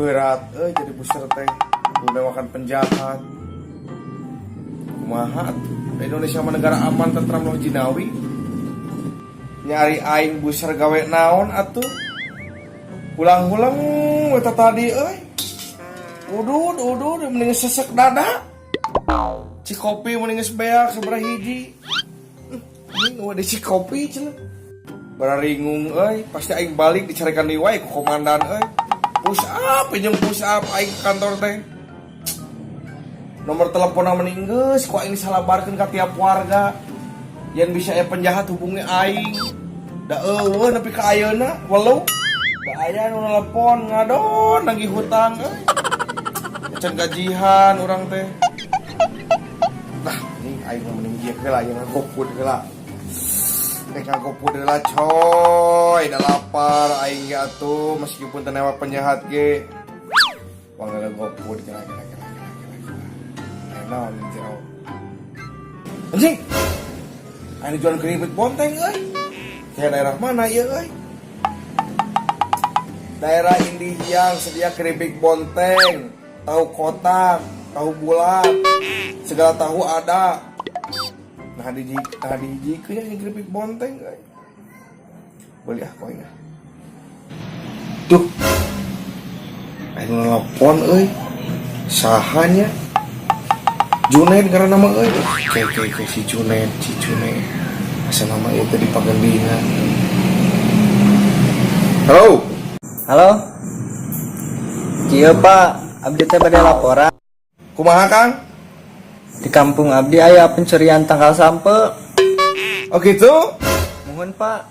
Berat euy jadi buser teh. Udah makan penjahat. Kumaha atuh? Indonesia mah negara aman tentram loh jinawi. Nyari aing buser gawe naon atuh? Hulang-hulang eta tadi euy. Udud udud mending sesek dada. Cikopi mending geus beak sabaraha hiji. Ini nu ada cikopi cenah. Bararingung euy, pasti aing balik dicarekan deui wae ku komandan euy. Push up jeung push up aing ke kantor teh. Nomor telepon mending geus ku aing disalabarkeun ka tiap warga. Yang bisa aya penjahat hubungi aing. Da eueuh nepi ka ayeuna walau da aya nu nelpon ngadon nagih hutang euy. Can gajihan urang teh. Nah, ini aing mah mending ieu heula yang ngagopud heula. Rek ngagopud heula coy, da lapar aing ge atuh meskipun teu newak penjahat ge. Wang ngagopud kira kira kira kira kira. Aya naon di jero. Anjing. Aing jualan keripik bonteng euy. Kayak daerah mana ieu euy? Daerah Indihiang sedia keripik bonteng, tahu kotak, tahu bulat, segala tahu ada. Nah dihijikeun nya keripik bonteng euy. Beli ah koin ah. Duh. Aing nelpon euy. Sahanya? Junaid karena nama euy. Oke oke oke si Junaid, si Junaid. Asa nama ieu teh dipagendingan. Halo. Halo. Kieu Pak, abdi teh bade laporan. Kumaha Kang? Di kampung abdi aya pencurian tangkal sampeu. Oh gitu? Muhun Pak.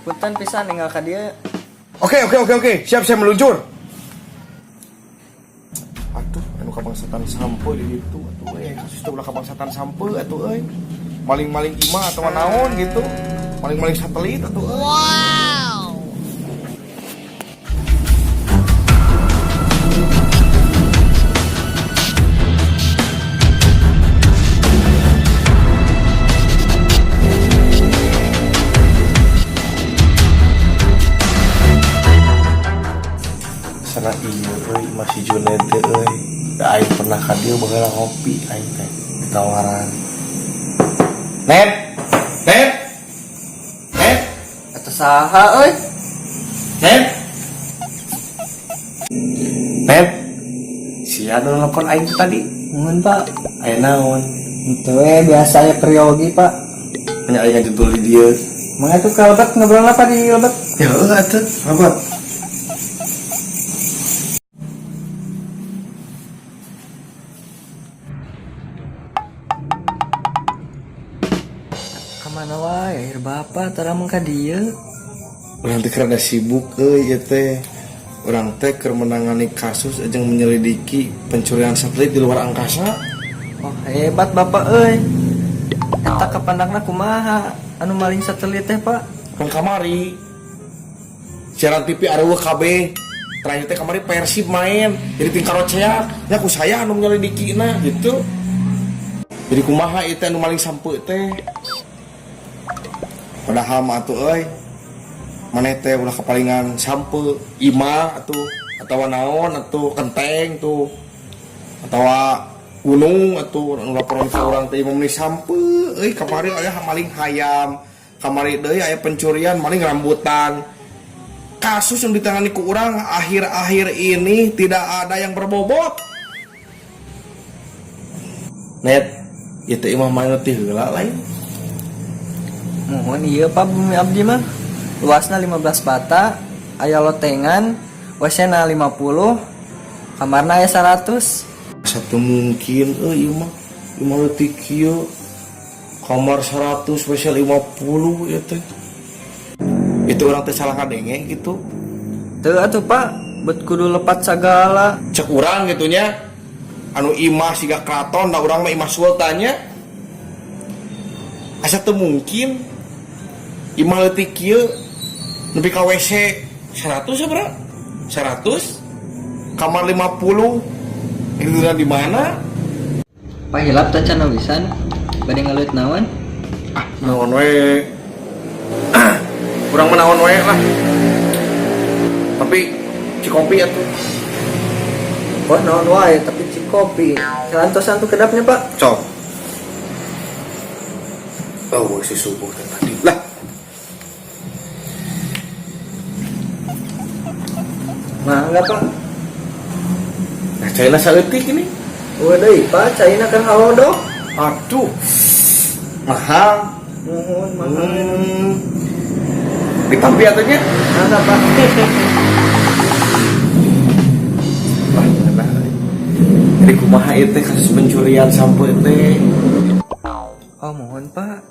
Punten pisan ninggal ka dieu. Oke oke oke oke, siap siap meluncur. Aduh, anu kabangsatan sampeu di ditu atuh euy, kasus teh ulah kabangsatan sampeu atuh euy. Maling-maling imah atau naon gitu. Maling-maling satelit atuh euy. Wow. Sana iya euy, masih Junaid teh euy. Da aing pernah ka dieu baheula ngopi aing teh ditawaran. Net. Net. Net. Eta saha euy? Net. Net. Sia nu nelpon aing teh tadi. Muhun Pak. Aya naon? Henteu we biasa aya peryogi Pak. Nya aing ngajentul di dieu. Mangga tuh ka lebet ngobrol apa di lebet? Ya heuh atuh, lebet. Kamana wae akhir bapak tara mung ka dieu. Urang teh rada sibuk euy ieu teh. Urang teh keur menangani kasus jeung menyelidiki pencurian satelit di luar angkasa. Oh hebat bapak euy. Eta kapandakna kumaha anu maling satelit teh Pak? Kan kamari siaran TV areueuh kabeh. Terakhir teh kamari Persib main, jadi tingkar roceak. Nya ku saya anu menyelidikina gitu. Jadi kumaha ieu teh anu maling sampeu teh. Padahal mah atuh euy, maneh teh ulah kapalingan sampeu, imah atuh atawa naon atuh kenteng tuh atawa gunung atuh anu laporan ka urang teh imah meuni sampeu euy. Kamari aya maling hayam, kamari deui aya pencurian maling rambutan. Kasus yang ditangani ku urang akhir-akhir ini tidak ada yang berbobot. Net, ieu teh imah maneh teh heula lain. Muhun ieu Pak bumi abdi mah. Luasna 15 bata, aya lotengan, WC na 50, kamarna aya 100. Satu mungkin euy ieu mah. Ieu mah leutik kieu. Kamar 100, WC 50 ieu teh. Itu orang teh salah ngadenge gitu. Teu atuh Pak, bet kudu lepat sagala. Cek urang gitu nya. Anu imah siga kraton, da urang mah imah sultannya. Asa teu mungkin imah leutik kieu nepi ka WC 100 ya, Bro? 100 kamar 50. Itu di mana? Pak hilap teh can wisan. Bade ngaleuit naon? Ah, naon we. Urang mah naon we lah. Tapi Cikopi atuh. Oh, naon wae tapi cikopi. Salantosan tuh kedapnya, Pak. Cok. Oh, si subuh teh tadi. Lah. Mangga, Pak. Nah, caina saeutik ini. Eueuh deui, Pak, caina kan halodo. Aduh. Mahal. Muhun mahal. Ditampi atuh nya. Mangga, Pak. Wah, nah. Jadi kumaha ieu teh kasus pencurian sampeu teh? Oh, muhun, Pak.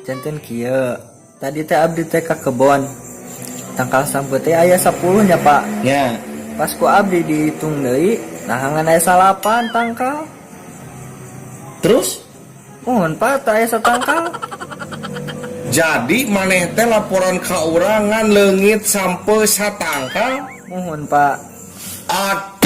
Janten kieu. Tadi teh abdi teh ka kebon. Tangkal sampeu teh aya 10 nya, Pak. Ya. Pas ku abdi dihitung deui, nah ngan aya 9 tangkal. Terus? Muhun, Pak, teu aya satangkal. Jadi maneh teh laporan ka urang ngan leungit sampeu satangkal? Muhun, Pak. Aduh.